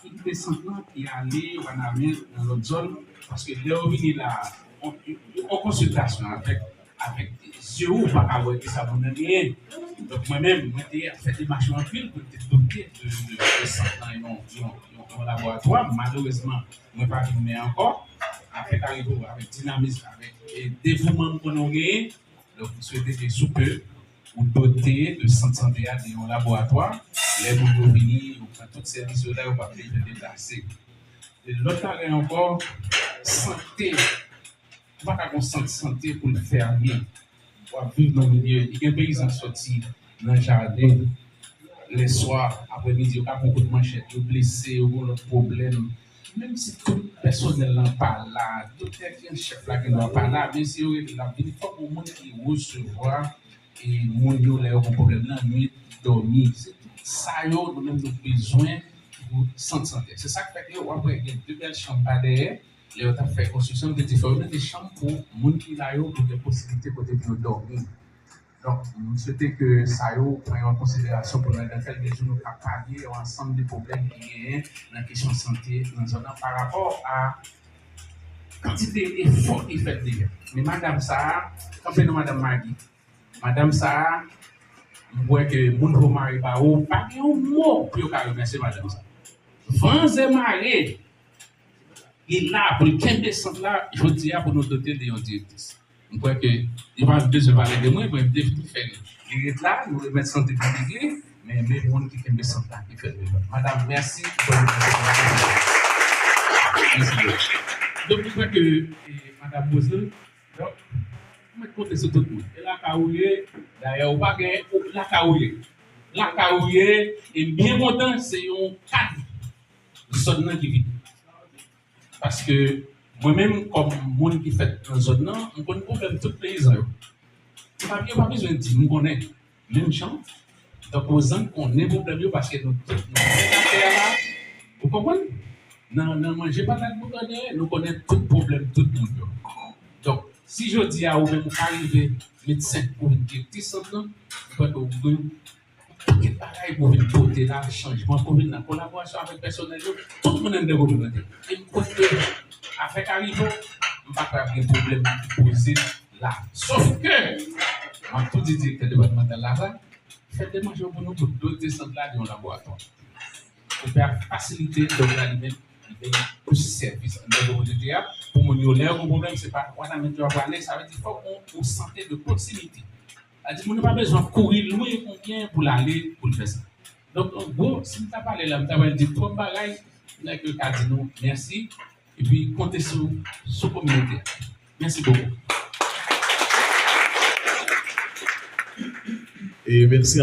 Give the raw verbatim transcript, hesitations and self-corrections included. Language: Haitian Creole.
Tout desant lan ki ale Wanament nan lòt zòn, paske lè yo vini la, on, on konsiltasyon avèk, avèk zye ou, ou pa ka wè ki sa moun nan genyen. Donk mwen menm, mwen te ap fè demach yo anpil pou m te dote de, de, de sant lan yon, yon, yon, yon laboratwa. Malerezman, mwen pa vin mè ankò. Apre Karibo, avèk dinamis, avèk, e, devouman m konnen w genyen, donk, m swete ke sou pe, ou dote de sant sante a de yon laboratwa. Lè moun yo vini, yo pran tout sèvis yo la, yo pa bezwen deplase. E lòt bagay ankò, sante. Ou pa ka gon sant sante pou l fèmen. W ap viv nan milye, li gen peyizan k sòti nan jaden, lèswa, aprèmidi, yo ka pran kout manchèt, yo blese, yo gon lòt pwoblèm. Menm si tout pèsonèl lan pa la, doktè ki an chèf la gendwa pa la, men si yo rele l ap vini, fòk gon moun ki resevwa, e, moun yo lè yo gon pwoblèm nan nwit, dòmi. Se tout sa yo, nou menm nou bezwen pou sant sante. Se sa k fè ke w ap wè gen de bèl chanm pa dèyè, lè yo t ap fè konstriksyon, yo te di fò yo mete chanm pou moun ki la yo, pou gen posiblite kote pou yo dòmi. Donk, m swete ke sa yo pran yo an konsiderasyon pou nou, nan kèl mezi nou ka palye yon ansanm de pwoblèm ki genyen nan kesyon sante nan zòn nan pa rapò a kantite efò ki fèt deja. Men madanm sa a, kanpe non madanm Maggie, madanm sa a, m kwè ke moun Pomare pa ou, pa gen yon mo pou yo ka remèsye madanm sa a. Van zè mare, li la pou l kenbe sant la, jodi a pou nou dote l de yon direktris. M kwè ke li pa bezwen pale de mwen, mwen m te fè li. Li ret la, nou remèt sante piblik li, men, men moun ki kenbe sant la, ki fè l vivan. Madanm, mèsi pou kontribyasyon. Mèsi bokou. Donk, m kwè ke, e, madanm Roselyn, donk, ou mèt konte sou tout moun. E lakay ou ye, dayè, ou pa gen, ou lakay ou ye. Lakay ou ye, e m byen kontan, se yon kad zòn nan ki vini. Paske mwen menm, kòm moun ki fèt nan zòn nan, m konn pwoblèm tout peyizan yo. Yo pa, yo pa bezwen di m, m konnen. Menm jan, tankou zanmi konnen pwoblèm yo, paske nou tout, nou fèt atè a la. Ou konprann? Nan, nan manje patat boukannen, nou konnen tout pwoblèm tout moun yo. Donk, si jodi a ou menm ou pa rive medsen pou vin direktris sant lan, ou pa dwe pakèt bagay pou vin pote la, chanjman pou vin nan kolaborasyon avèk pèsonèl yo, tout moun anndan kominote. E m kwè ke afè Karibo, m pa kwè ap gen pwoblèm ki poze la. Sòf ke, m ap tou di direktè depatmantal la sa, fè demach yo pou nou pou dote sant la de yon laboratwa. Pou fè fasilite dòk la li menm, li bay plis sèvis anndan kominote a, pou moun yo lè yo gon pwoblèm, se pa Wanament yo ap prale, sa vle di fòk yon, yon sante de pwoksimite. Sa di moun nan pa bezwen kouri lwen konbyen pou l ale pou l fè sa. Donk, an gwo, si m ta pale la, m ta pral di twòp bagay, nèg yo ka di nou mèsi, epi konte sou, sou kominote a. Mèsi bokou. E mèsi.